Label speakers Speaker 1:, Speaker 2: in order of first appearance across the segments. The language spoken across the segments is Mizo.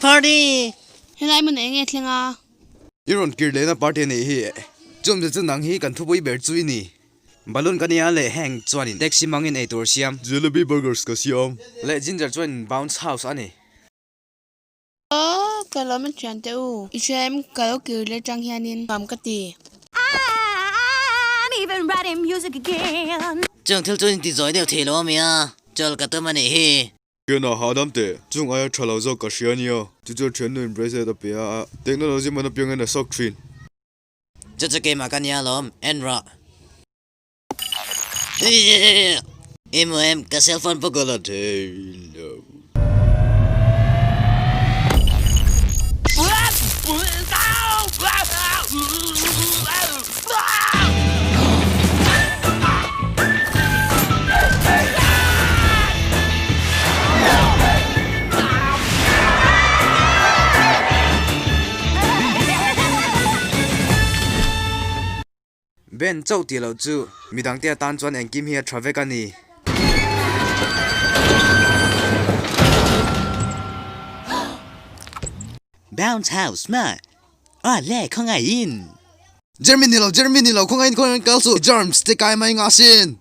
Speaker 1: Party!
Speaker 2: Helai hmun ah enge thleng a?
Speaker 3: I rawn kir lehna party a nih hi. Chumte chu nang hi kan thupui ber chu i ni. Balloon ka nia leh heng chuanin taxi hmangin eitur siam.
Speaker 4: Jalebi burgers ka siam.
Speaker 3: Leh Ginger chuanin bounce house a ni.
Speaker 2: Aw, ka lawm a thian teh u. I hria em, ka lo kir leh tang hianin nuam ka ti.
Speaker 5: I'm even writing music again.
Speaker 1: Chung thil chu inti zawi deuh thei lo a mi a, chawl ka tum a nih hi.
Speaker 4: Kianah hahdam teh, chung aia tha lo zawk ka hria a nia. Chu chuan thiannu in bracelet a pe a, technology man apiangin a sawk thin.
Speaker 1: Chu chu keimah ka nia lawm, en rawh. Emaw em, ka cellphone pawh ka la thei lo.
Speaker 3: Ben chauh tih loh chu midangte atan chuan engkim hi a tha vek a ni.
Speaker 1: Bounce house ma aw le khawngaihin.
Speaker 3: Jeremy ni lo Jeremy ni lo khawngaihin khawngaihin kal suh germs te kai mai nga sin.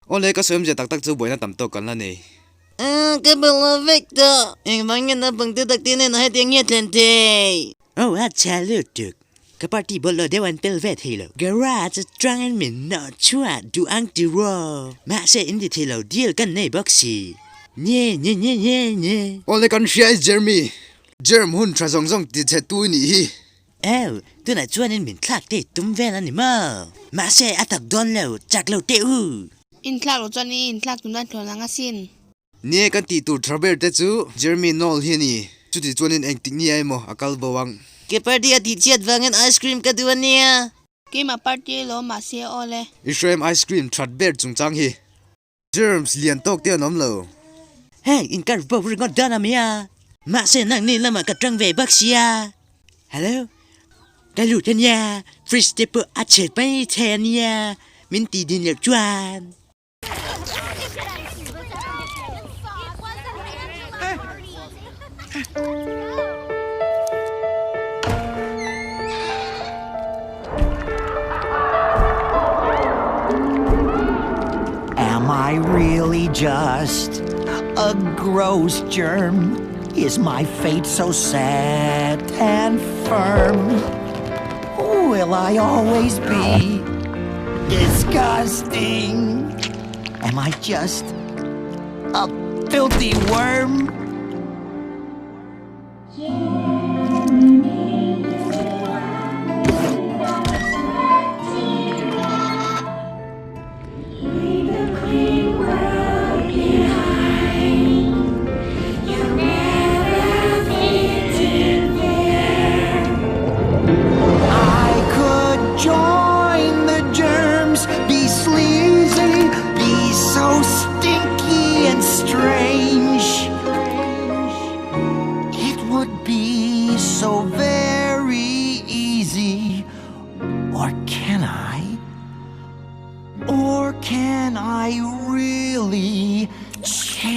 Speaker 3: Aw le ka sawi awmzia tak tak chu buaina tam tawk kan la nei.
Speaker 1: Ahh ka bel lo vek tawh engvang nge naupang te tak te nen a hetiang hi a thlen thei. Aw a chhe lutuk ka party bawlh lo deuh an tel ve thei lo. Garage atangin min nawh chhuah duh ang tiraw mahse in ti thei lo deal kan nei bawk si nye nye nye nye nye.
Speaker 3: Aw le kan hria e Jeremy, Jerm hun tha zawng zawng ti chhe tu i nih hi.
Speaker 1: Ew, tunah chuanin min thlak te tum vel a ni maw? Mahse, a tak dawn lo, chak lo teh u!
Speaker 2: Inthlak lo chuan i inthlak tum dan thlawn ang asin.
Speaker 3: Nie kan tih tur tha ber te chu Jeremy Noel hi a ni. Chuti chuanin engtik ni a emaw a kal bo ang.
Speaker 1: Ke party a tih chhiat vangin ice cream ka duh a nia.
Speaker 2: Keimah party elaw mahse aw le.
Speaker 3: I hruaim ice cream that ber chungchang hi. Germs lian tawk te an awm lo.
Speaker 1: Heng inkar bo ringawt dawn a mia. Mahse nangni lamah ka tang ve bawk sia. Hello. Ka lut a nia, fridge te pawh a chhe mai thei a nia, min ti din loh chuan.
Speaker 6: Am I really just a gross germ? Is my fate so sad and firm? Will I always be disgusting? Am I just a filthy worm? I could join the germs, be sleazy, be so stinky and strange. It would be so very easy. Or can I? Or can I really change?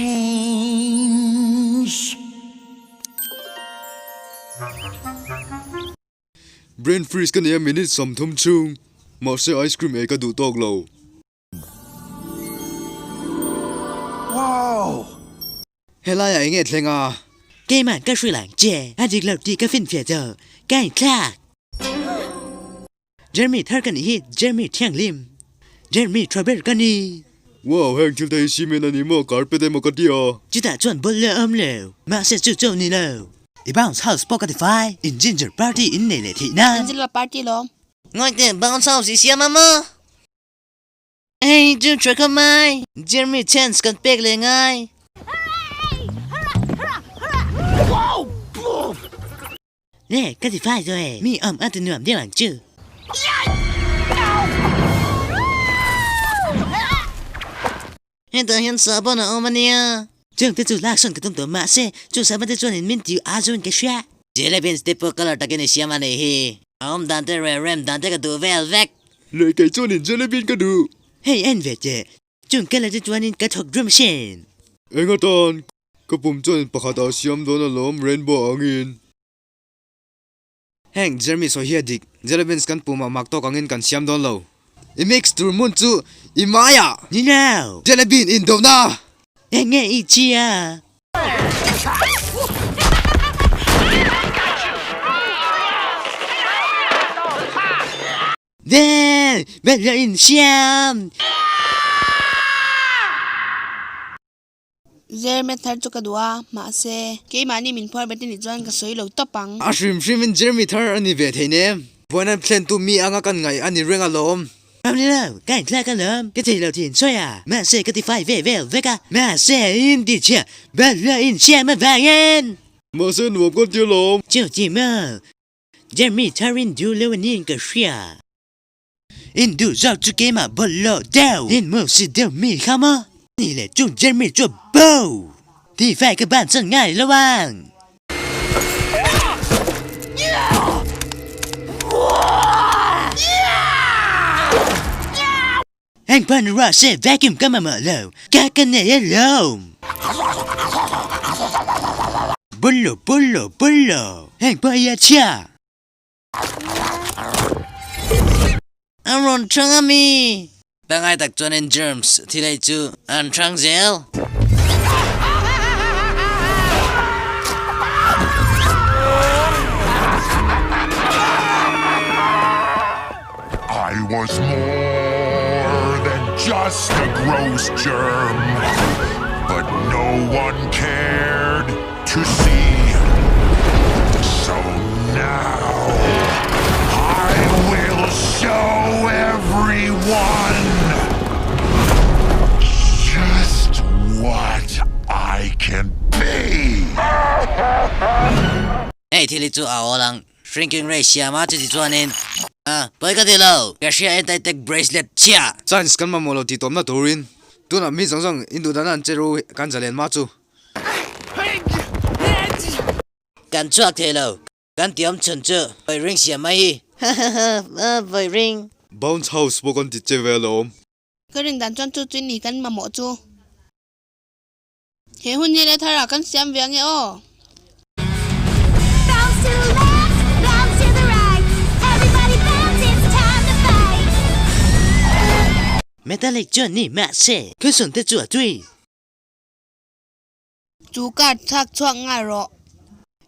Speaker 4: Brain freeze ka nei a minute 30 chhung, mahse ice cream ei ka duh tawk lo.
Speaker 3: Wow! Helaiah eng nge thleng a?
Speaker 1: Keimah ka hrilh ang che, a dik lo tih ka finfiah tawh, ka inthlak. Jeremy thar ka nih hi, Jeremy thianghlim. Jeremy tha ber ka ni.
Speaker 4: Wow, heng thil te hi cement a ni maw, carpet emaw ka ti a.
Speaker 1: Chutah chuan bawlh leh awm lo, mahse chu chu ni lo. I bounce house pawh ka ti fai, in ginger party in nei leh theih nan.
Speaker 2: Ginger party lawm.
Speaker 1: Ngawi teh, bounce house i siam a maw? Hei chu tha kha mai, Jeremy chance kan pek leh ngai. Nè, ka ti fai rồi e, mi awm a ti nuam deuh ang chu. Hetah hian sahbawn a awm a nia. Chung te chu laksawn ka tum tawh mahse chu sahbawn te chuanin min tiu a zawin ka hria. Jelly beans te pawh colour takin i siam a nih hi. A awm dan te reh rem dan te ka duh vel vek.
Speaker 4: Leh kei chuanin jelly bean ka duh.
Speaker 1: Hei en ve teh. Chung ka la te chuanin ka thawk drum sin.
Speaker 4: Eng atan ka pum chuan pakhat ah siam dawn alawm rainbow angin.
Speaker 3: Heng Jeremy sawi hi a dik, Jelly beans kan pum ah mak tawk angin kan siam dawn lo. I mix tur hmun chu i mai ah.
Speaker 1: Ni lo.
Speaker 3: Jelly bean indona!
Speaker 1: Eng nge i chhia? Vel! Vel la insiam!
Speaker 2: Jeremy thar chu ka duh a, mahse, keimahni min phuar bet a nih chuan ka sawi lo tawp ang.
Speaker 3: A hrim hrimin Jeremy thar a ni ve thei nem. Buaina thlentu mi anga kan ngaih a ni reng alawm.
Speaker 1: Ram ni lo, ka inthlak alawm, ka thei lo thin sawi a, mahse ka tifai ve vel vek a, mahse in ti chhia, vel la insiam avangin.
Speaker 4: Mahse nuam kan ti alawm.
Speaker 1: Chu ti maw, Jeremy tharin duh lo a niin ka hria. In duh zawk chu keimah bawlhhlawh deuh. In mu si deuh mi kha maw? Ni leh chung Jeremy chu bo! Tifai ka bansan ngai lo ang. Heng pawh ni rawh se vacuum ka mamawh lo, ka ka nei alawm. Bullo bullo bullo, heng pawh hi a chhia. A rawn chhang a mi? Pangai tak chuanin germs thil ei chu an chhang zel.
Speaker 7: I was more than just a gross germ, but no one cared to see. So now I will show everyone just what I can be.
Speaker 1: Hei thil hi chu a awl ang. Shrinking ray siam a chuti chuanin a pawi ka ti lo. Ka hria anti-tech bracelet chhia.
Speaker 3: Science kan mamawh lo tih tawpna turin tunah mi zawng zawng induhdana an che ru kan zalen mah chu.
Speaker 1: Kan chhuak thei lo. Kan ti awm chhun chu vawi ring siam mai hi. Hahaha vawi ring.
Speaker 4: Bounce house pawh kan ti che ve alawm.
Speaker 2: Ka rin dan chuan chu chu ni kan mamawh chu. He hun hi le thar ah kan siam ve ange aw.
Speaker 5: Bounce to the left, bounce to the right. Everybody bounce, it's time to fight.
Speaker 1: Metallic chuan ni mahse cushion te chu a tui.
Speaker 2: Chu card thlak chhuak ngai rawh.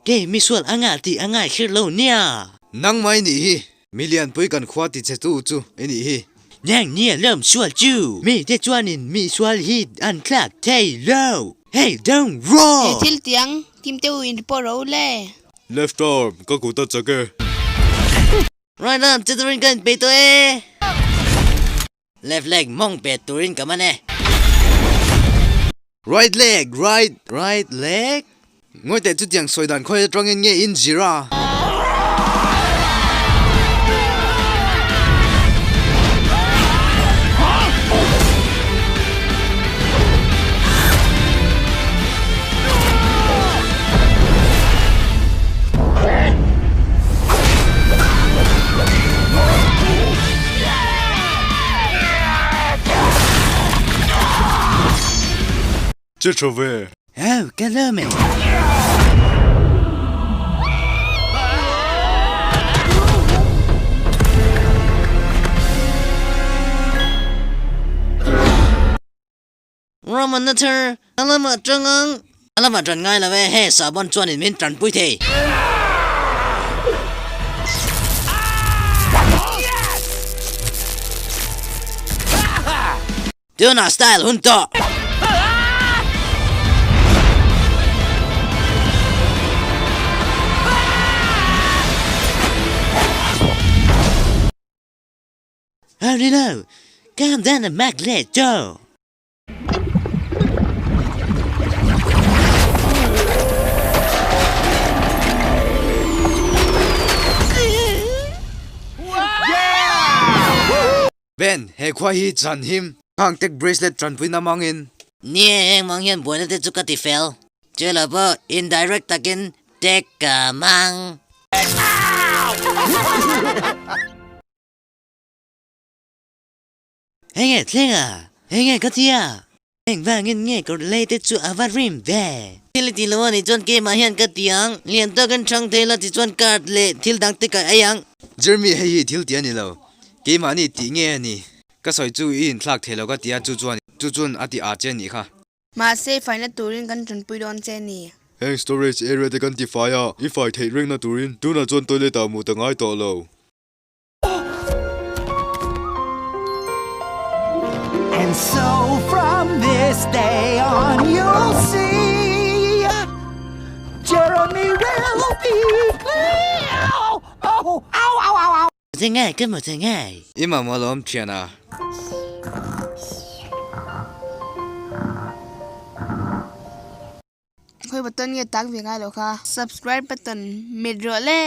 Speaker 1: Kei misual a ngah tih a ngai hlir lo nia.
Speaker 3: Nangmah i nih hi. Mi lianpui kan khua ti che tu chu i nih hi.
Speaker 1: Nang nia lawm sual chu. Mi te chuanin mi sual hi an thlak thei lo. Hey don't roar!
Speaker 2: He thil tiang tim te u in report rawh u le.
Speaker 4: Left arm ka kut a chak e.
Speaker 1: Right arm che turin ka inpeih tawh e. Left leg mawng pet turin ka man e.
Speaker 3: Right leg, right, right leg. Ngawi teh chutiang sawi dan khawi atangin nge in zir a?
Speaker 4: Che tha ve.
Speaker 1: Oh, ka lawm e. Roman na thar, a lamah tang ang. A lamah tan ngai lo e, he sahbawn chuanin min tanpui thei. Tunah style hun tawh. A ni lo, calm down a mak leh tawh.
Speaker 3: Ben, he khua hi chan him. Khang tek bracelet tanpuina mangin.
Speaker 1: Nia heng mang hian buaina te chu ka ti fel. Chu lo pawh indirect takin tek ka mang. Enge thleng a? Enge ka tia? Engvangin nge kawr lei te chu a va rim ve? Thil i ti lo a nih chuan keimah hian ka ti ang. Lian takin chhang thei la tichuan card leh thil dang te ka ei ang.
Speaker 3: Jeremy hei hi thil ti a ni lo. Keimahni tih nge a ni? Ka sawi chu i inthlak thei lo ka ti a, chu chuan chu chuan a ti a che a nih kha.
Speaker 2: Mahse faina turin kan tanpui dawn che a ni.
Speaker 4: Heng storage area te kan ti fai a, i fai theih rengna turin tunah chuan toilet ah mut a ngai tawh lo.
Speaker 6: And so from this day on you'll see Jeremy will be clear. Ow, ow, ow, ow, ow.
Speaker 1: Zengai ka mu zengai.
Speaker 3: I mamawh alawm thiana.
Speaker 2: Khawi button nge tak ve ngai lo kha. Subscribe button hmet rawh le.